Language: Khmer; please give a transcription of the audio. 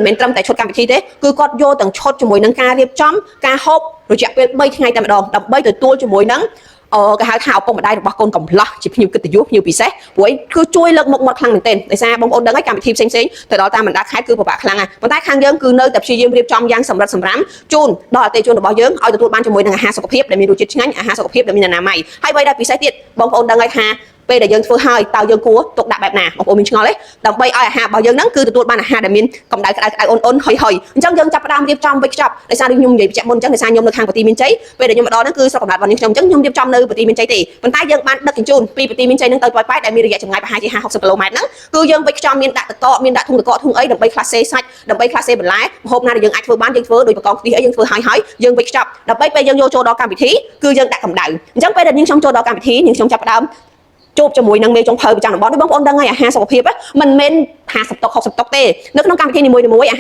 មិនមែនត្រឹមតែឈុតកម្មវិធីទេគឺគាត់យកទាំងឈុតជាមួយនឹងការរៀបចំការហូបរយៈពេល3ថ្ងៃតែម្ដងដើម្បីទទួលជាមួយនឹងអឺគេហៅថាឪពុកម្ដាយរបស់កូនកំលោះជាភ្ញៀវកិត្តិយសភ្ញៀវពិសេសព្រោះអីគឺជួយលើកមុខមាត់ខ្លាំងមែនទែនដោយសារបងប្អូនដឹងហើយកម្មវិធីផ្សេងៗទៅដល់តាមបណ្ដាខេត្តគឺពិបាកខ្លាំងណាស់ប៉ុន្តែខាងយើងគឺនៅតែព្យាយាមរៀបចំយ៉ាងសម្រិតសម្រាំជូនដល់អតិថិជនរបស់យើងឲ្យទទួលបានជាមួយនឹងអាហារសុខភាពដែលមានរសជាតិឆ្ងាញ់អាហារសុខភាពដែលមានអនាម័យហើយអ្វីដែលពិសេសទៀតបងប្អូនដឹងហើយថាពេលដែលយើងធ្វើហើយតើយើងគួរទុកដាក់បែបណាបងប្អូនមានឆ្ងល់ទេដើម្បីឲ្យអាហាររបស់យើងហ្នឹងគឺទទួលបានអាហារដែលមានកម្ដៅក្ដៅក្ដៅអ៊ុនអ៊ុនហុយហុយអញ្ចឹងយើងចាប់ផ្ដើមរៀបចំវេចខ្ចប់ដោយសារដូចខ្ញុំនិយាយបញ្ជាក់មុនអញ្ចឹងដោយសារខ្ញុំនៅខាងបន្ទាយមានជ័យពេលដែលខ្ញុំមកដល់ហ្នឹងគឺស្រុកកំណើតរបស់នាងខ្ញុំអញ្ចឹងខ្ញុំរៀបចំនៅបន្ទាយមានជ័យទេប៉ុន្តែយើងបានដឹកជញ្ជូនពីបន្ទាយមានជ័យហ្នឹងទៅប៉ោយប៉ែតដែលមានរយៈចម្ងាយប្រហែលជា50 60គីឡូម៉ែត្រហ្នឹងគឺយើងវេចខ្ចប់មានដាក់ទឹកកកមានដាក់ធុងទឹកកកធុងអីដើម្បីក្លាសេសាច់ដើម្បីក្លាសេបន្លែម្ហូបណាដែលយើងអាចធ្វើបានយើងធ្វើដោយបកងខ្ទិះអីយើងធ្វើហើយហើយយើងវេចខ្ចប់ដើម្បីពេលយើងយកចូលដល់កម្មវិធីគឺយើងដាក់កម្ដៅអញ្ចឹងពេលដែលនាងខ្ញុំចូលដល់កម្មវិធីនាងខ្ញុំចាប់ផ្ដើម ជួបជាមួយនឹងមេចុងភៅប្រចាំតំបន់ដូចបងប្អូនដឹងហើយអាហារសុខភាពមិនមែន50តុក60តុកទេនៅក្នុងកម្មវិធីនីមួយៗអា